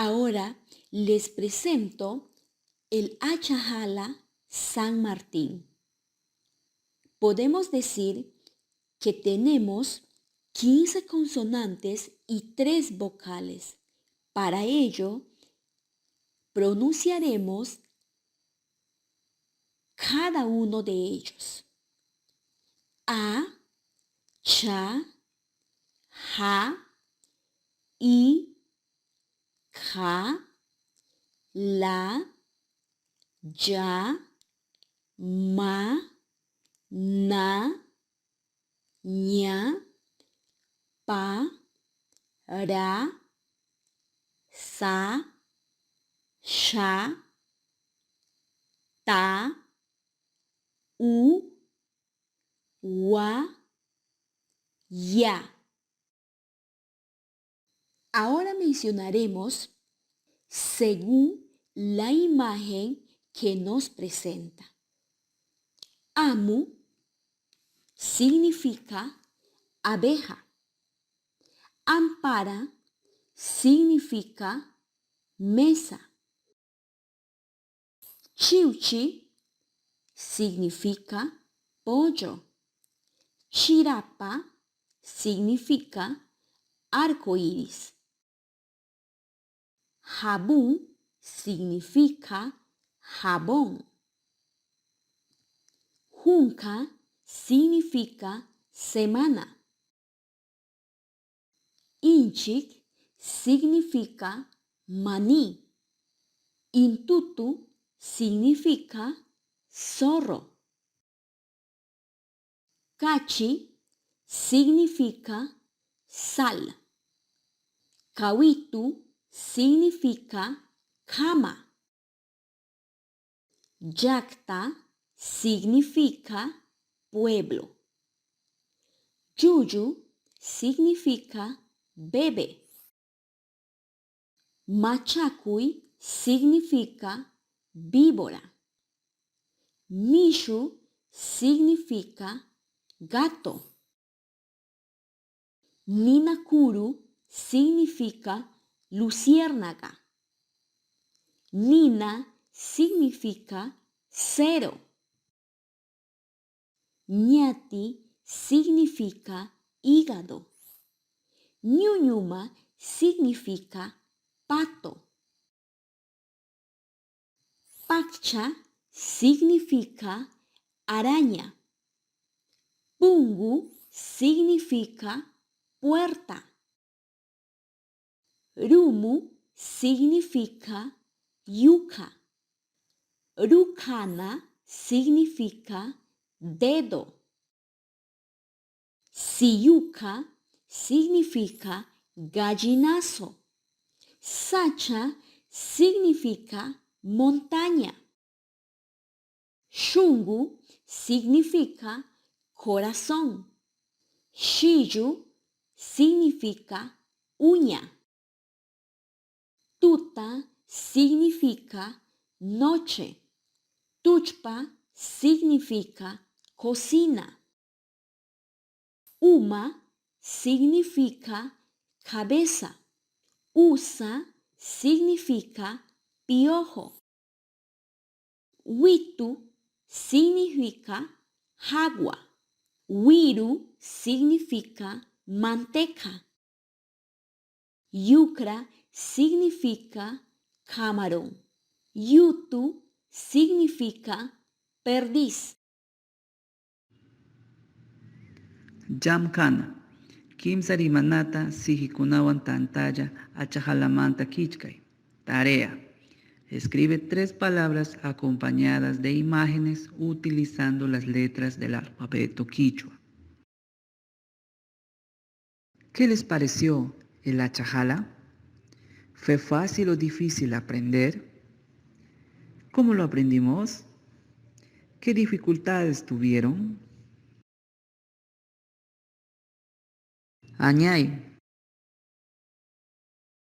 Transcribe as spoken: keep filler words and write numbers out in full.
Ahora les presento el achajala San Martín. Podemos decir que tenemos quince consonantes y tres vocales. Para ello, pronunciaremos cada uno de ellos. A, cha, ja, i, ka, la, ya, ma, na, ña, pa, ra, sa, sha, ta, u, wa, ya. Ahora mencionaremos según la imagen que nos presenta. Amu significa abeja. Ampara significa mesa. Chiuchi significa pollo. Chirapa significa arco iris. Jabun significa jabón. Junka significa semana. Inchik significa maní. Intutu significa zorro. Kachi significa sal. Kawitu significa kama. Llakta significa pueblo. Llullu significa bebé. Machakuy significa víbora. Mishu significa gato. Ninakuru significa luciérnaga. Nina significa cero. Ñati significa hígado. Ñuñuma significa pato. Pakcha significa araña. Pungu significa puerta. Rumu significa yuka. Rukana significa dedo. Siyuka significa gallinazo. Sacha significa montaña. Shungu significa corazón. Shillu significa uña. Tuta significa noche. Tuchpa significa cocina. Uma significa cabeza. Usa significa piojo. Witu significa jagua. Wiru significa manteca. Yukra significa camarón. Yutu significa perdiz. Llamkana. Kimsa rimanata sijikunawan tantalla achajalamanta kichkay. Tarea. Escribe tres palabras acompañadas de imágenes utilizando las letras del alfabeto quichua. ¿Qué les pareció el achajala? ¿Fue fácil o difícil aprender? ¿Cómo lo aprendimos? ¿Qué dificultades tuvieron? Añay,